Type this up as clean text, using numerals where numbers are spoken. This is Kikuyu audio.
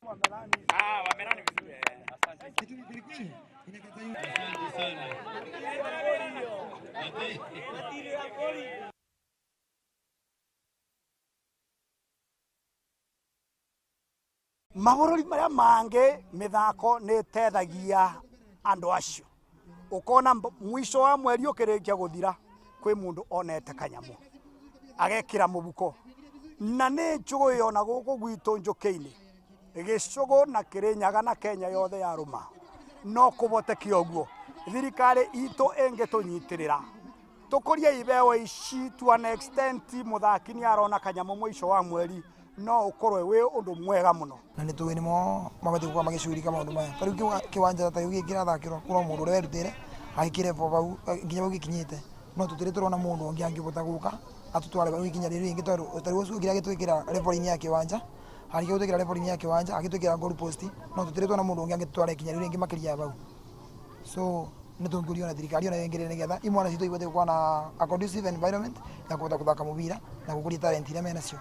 Ah, wamelani vizuri. Asante. Asante sana. Mabũrũri marĩa mangĩ mĩthako nĩ ĩtethagia andũ acio, ũkona mwisho wa mweri ũkĩrĩkia gũthira kwĩ mũndũ onete kanyamũ agekĩra mũbuko. Na nĩ njũĩ ona gũkũ gwitũ njũkĩ-inĩ, Gĩcũgũ na Kĩrĩnyaga na Kenya yothe yarũma, no kũboteke ũguo thirikari itũ ĩngĩtũnyitĩrĩra tũkũrie ibeo ici to an extent mũthaki nĩ arona kanyamũ mũico wa mweri, no ũkorwe wĩ ũndũ mwega mũno. Na nĩ tũĩ nĩmo mabatiĩ gũkorwo magĩcugurika maũndũ maya. Ta rĩu kĩwanja ta rĩu gĩkĩ kĩrathakĩrwo kũrĩ o mũndũ ũrĩa werutĩire agĩkĩre bau nginya bau gĩkinyĩte. No tũtirĩ tũrona mũndũ ũngĩ angĩhota gũka atũtware bau ikinya rĩu rĩngĩ tondũ ta rĩu ũcio okire agĩtwĩkĩra level-inĩ ya kĩwanja, arĩkia gũtwĩkĩra level-inĩ ya kĩwanja agĩtwĩkĩra goal post, no tũtirĩ tuona mũndũ ũngĩ angĩtũtwara ikinya rĩu rĩngĩ makĩria ya bau. So nĩ tũngĩũria ona thirikari onayo ĩingĩrĩre nĩgetha imwana citũ ihote gũkorwo na a conducive environment ya kũhota gũthaka mũbira na gũkũria talent iria menacio.